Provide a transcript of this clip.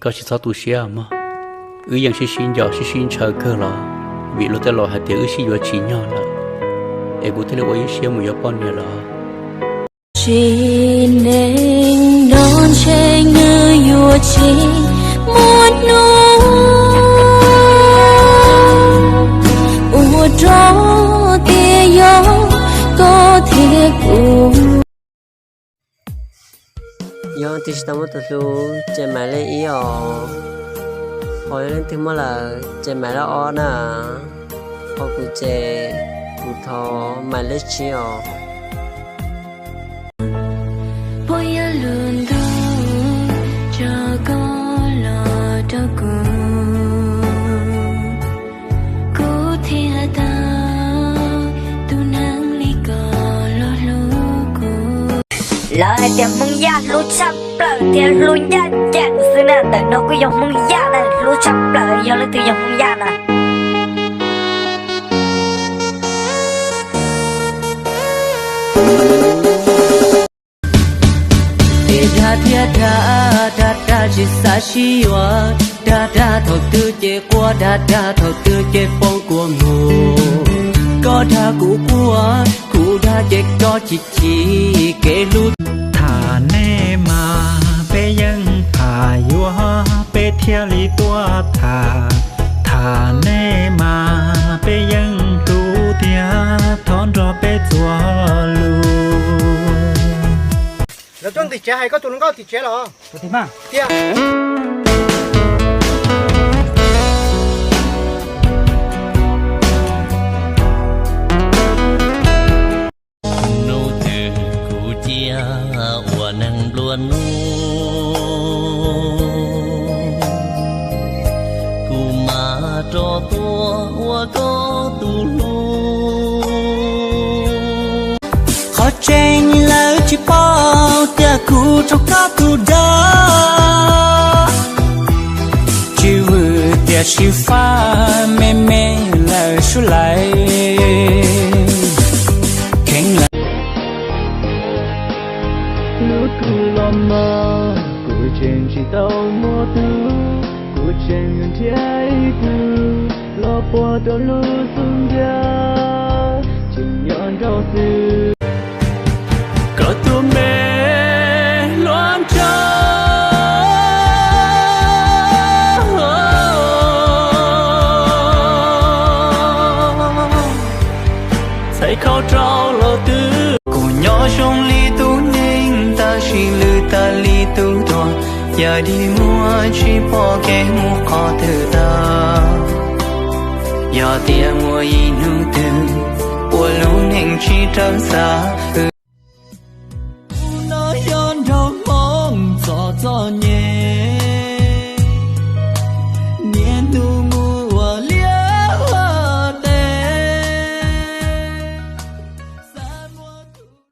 Koj tsis txhob tu siab mog. Wb yeej sib sib nco sib sib ntshaw kawg los vim luag tej laus hais tias wb sib yuav tsim nyog lawm, es kuv thiaj li ua ib siab mus yuav poj niam lawm. Tsim neej no ntshe nws yuav tsis muaj hnub ua rau tias yog koj thiab kuv. Yog tias tsis tau muaj tus hlub ces mam li ib os. Ho yog leej twg muaj lawm ces mam li ob na. Ho kuv ces kuv thov mam li tsib os. Puas yog lub ntuj tso koj los rau kuv, kuv thiaj tau tus neeg li koj los hlub kuv. Lawv hais tias Hmoob Yaj hlub tshaj plaws thiab hlub ncaj ncees xwb na, ntawm no kuj yog Hmoob Yaj na, hlub tshaj plaws, yog leej twg yog Hmoob Yaj na. Es dag thiab dag, dag dag tsis xav sib yuav, dag dag thaum twg ces quaj, dag dag thaum twg ces poob kua muag. Koj dag kuv quaj, kuv dag ces koj chim chim kev hlub. Tham nej mas peb yeej tham yuav, peb thiaj li tuaj tham. Tham nej mas peb yeej hlub tiag, thov nrog peb txuas lus. Lawv tuaj ntim tsev, hais koj tus hluas nkauj ntim tsev los? Tiag. Hnub twg kuv cia ua neeg nplua nuj, kuv mam rov tuaj ua koj tus hlub. Qhov tseeb lawv tsis paub tias kuv rau koj tus dag, tsis vwm tias sib fab me me lawm suav lais. Kheev lawm. Hlub kuv los mas kuv tseem tsis tau muaj tug, kuv tseem nrhiav ib tug los puag rau lub xub ntiag, tseem nyob nrau xwb. Koj tus me hluas nraug txhais khau rau los twg. Kuv nyob zoo li tus neeg tab sis lwj tag li tus duab, yam dig muag tsis pom kev mus qhov twg tag. Yog tias muaj ib hnub twg uas lub neej tsis raws xav,